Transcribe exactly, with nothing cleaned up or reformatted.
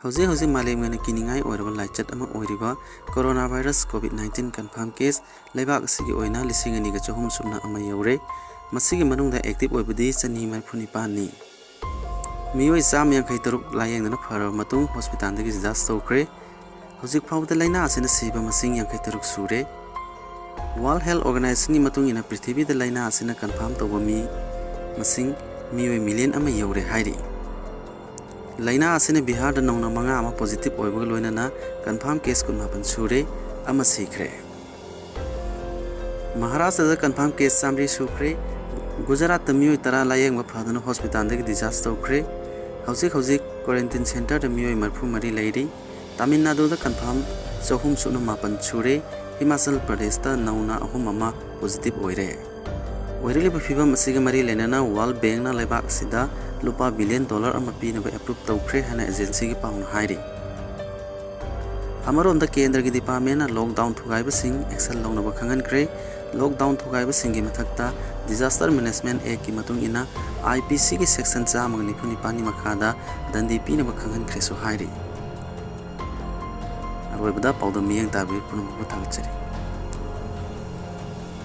ꯍꯧꯖꯤꯛ ꯍꯧꯖꯤꯛ ꯃꯥꯂꯦꯝꯒꯤ ꯑꯣꯏꯅ ꯀꯤꯅꯤꯡꯉꯥꯏ ꯑꯣꯏꯔꯕ ꯂꯥꯏꯆꯠ ꯑꯃ ꯑꯣꯏꯔꯤꯕ coronavirus COVID nineteen confirm case ꯂꯩꯕꯥꯛ ꯑꯁꯤꯒꯤ ꯑꯣꯏꯅ ꯂꯤꯁꯤꯡ ꯑꯅꯤꯒ ꯆꯍꯨꯝ ꯁꯨꯞꯅ ꯑꯃ ꯌꯧꯔꯦ꯫ ꯃꯁꯤꯒꯤ ꯃꯅꯨꯡꯗ active ꯑꯣꯏꯕꯗꯤ ꯆꯅꯤ ꯃꯔꯤꯐꯨ ꯅꯤꯄꯥꯟꯅꯤ꯫ ꯃꯤꯑꯣꯏ ꯆꯥꯝꯃ ꯌꯥꯡꯈꯩ ꯇꯔꯨꯛ ꯂꯥꯌꯦꯡꯗꯨꯅ ꯐꯔꯕ ꯃꯇꯨꯡ hospitalꯗꯒꯤ discharge ꯇꯧꯈ꯭ꯔꯦ꯫ ꯍꯧꯖꯤꯛ ꯐꯥꯎꯕꯗ ꯂꯥꯏꯅꯥ ꯑꯁꯤꯅ ꯁꯤꯕ ꯃꯁꯤꯡ ꯌꯥꯡꯈꯩ ꯇꯔꯨꯛ ꯁꯨꯔꯦ꯫ World Health Organizationꯒꯤ ꯃꯇꯨꯡ ꯏꯟꯅ ꯄ꯭ꯔꯤꯊꯤꯕꯤꯗ ꯂꯥꯏꯅꯥ ꯑꯁꯤꯅ confirm ꯇꯧꯕ ꯃꯤ ꯃꯁꯤꯡ ꯃꯤꯑꯣꯏ million ꯑꯃ ꯌꯧꯔꯦ ꯍꯥꯏꯔꯤ꯫ ꯂꯥꯏꯅꯥ ꯑꯁꯤꯅ ꯕꯤꯍꯥꯔꯗ ꯅꯧꯅ ꯃꯉꯥ ꯑꯃ positive ꯑꯣꯏꯕꯒ ꯂꯣꯏꯅꯅ confirm case ꯀꯨꯟꯃꯥꯄꯟ ꯁꯨꯔꯦ, ꯑꯃ ꯁꯤꯈ꯭ꯔꯦ꯫ ꯃꯍꯥꯔꯥꯁꯇ꯭ꯔꯗ confirm case ꯆꯥꯃꯔꯤ ꯁꯨꯈ꯭ꯔꯦ꯫ ꯒꯨꯖꯔꯥꯠꯇ ꯃꯤꯑꯣꯏ ꯇꯔꯥ ꯂꯥꯌꯦꯡꯕ ꯐꯗꯨꯅ hospitalꯗꯒꯤ discharge ꯇꯧꯈ꯭ꯔꯦ꯫ ꯍꯧꯖꯤꯛ ꯍꯧꯖꯤꯛ quarantine centreꯗ ꯃꯤꯑꯣꯏ ꯃꯔꯤꯐꯨ ꯃꯔꯤ ꯂꯩꯔꯤ꯫ ꯇꯥꯃꯤꯜ ꯅꯥꯗꯨꯗ confirm ꯆꯍꯨꯝ ꯁꯨꯞꯅ ꯃꯥꯄꯟ ꯁꯨꯔꯦ꯫ ꯍꯤꯃꯥꯆꯜ ꯄ꯭ꯔꯗꯦꯁꯇ ꯅꯧꯅ ꯑꯍꯨꯝ ꯑꯃ positive ꯑꯣꯏꯔꯦ꯫ ꯑꯣꯏꯔꯛꯂꯤꯕ ꯐꯤꯚꯝ ꯑꯁꯤꯒ ꯃꯔꯤ ꯂꯩꯅꯅ World Bankꯅ ꯂꯩꯕꯥꯛ ꯑꯁꯤꯗ ꯂꯨꯄꯥ billion dollar ꯑꯃ ꯄꯤꯅꯕ approve ꯇꯧꯈ꯭ꯔꯦ ꯍꯥꯏꯅ agencyꯒꯤ ꯄꯥꯎꯅ ꯍꯥꯏꯔꯤ꯫ ꯑꯃꯔꯣꯝꯗ ꯀꯦꯟꯗ꯭ꯔꯒꯤ departmentꯅ lockdown ꯊꯨꯒꯥꯏꯕꯁꯤꯡ action ꯂꯧꯅꯕ ꯈꯪꯍꯟꯈ꯭ꯔꯦ꯫ Lockdown ꯊꯨꯒꯥꯏꯕꯁꯤꯡꯒꯤ ꯃꯊꯛꯇ Disaster Management Actꯀꯤ ꯃꯇꯨꯡ ꯏꯟꯅ IPCꯒꯤ section ꯆꯥꯝꯃꯒ ꯅꯤꯐꯨ ꯅꯤꯄꯥꯟꯒꯤ ꯃꯈꯥꯗ ꯗꯟꯗꯤ ꯄꯤꯅꯕ ꯈꯪꯍꯟꯈ꯭ꯔꯦꯁꯨ ꯍꯥꯏꯔꯤ꯫ ꯑꯔꯣꯏꯕꯗ ꯄꯥꯎꯗꯝ ꯃꯤꯠꯌꯦꯡ ꯇꯥꯕꯤꯔꯤꯕ ꯄꯨꯝꯅꯃꯛꯄꯨ ꯊꯥꯒꯠꯆꯔꯤ꯫